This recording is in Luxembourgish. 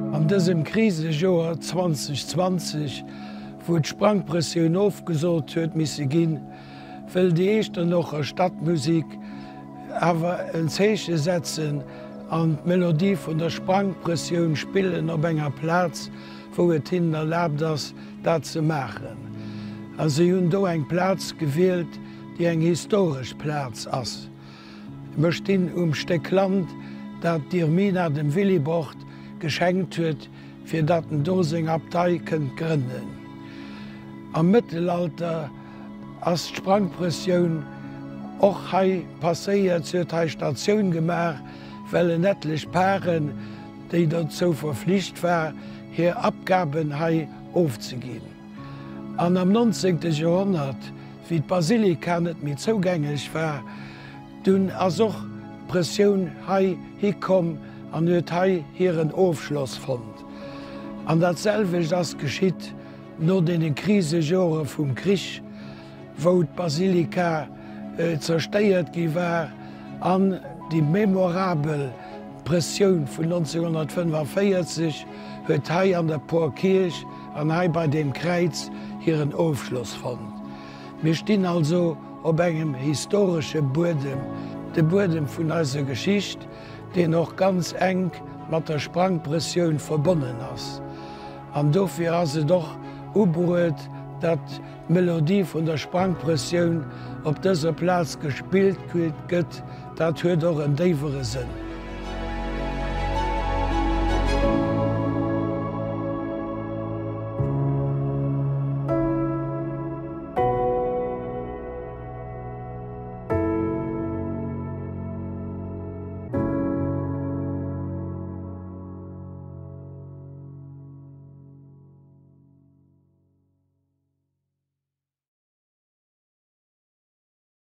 An dësem Krisejoer 2020, wou d'Sprangprëssioun ofgesot huet misse ginn, wëll déi Echternocher Stadtmusik awer en Zeeche setzen an d'Melodie vun der Sprangprëssioun spillen op enger Plaz, wou et hinnen erlaabt ass, dat ze maachen. A si hunn do eng Plaz gewielt, déi eng historesch Plaz ass. Mer stinn um Stéck Land, dat d'Irmina dem Willibrord geschenkt huet, fir datt en do seng Abtei kënnt grënnen. Am Mëttelalter ass d'Sprangprëssioun och hei passéiert. Se huet hei Statioun gemaach, well en etlech Paren, déi dozou verflicht war, hir Abgaben hei ofzeginn. An am 19. Joerhonnert, wéi d'Basilika net méi zougänglech war, dunn ass och d'Prëssioun hei hikomm an huet hei hiren Ofschloss fonnt. An dat selwecht ass geschitt no deene Krisejore vum Krich, wou d'Basilika zerstéiert gi war an déi memorabel Prëssioun vun 1945 huet hei an der Porkierch an hei bei deem Kräiz hiren Ofschloss fonnt. Mir stinn also op engem historesche Buedem, de Buedem vun eiser Geschicht, deen och ganz enk mat der Sprangprëssioun verbonnen ass. An dofir ass et och ubruet, datt d'Melodie vun der Sprangprëssioun op dëser Plaz gespillt gëtt. Dat huet och en déiwere Sënn.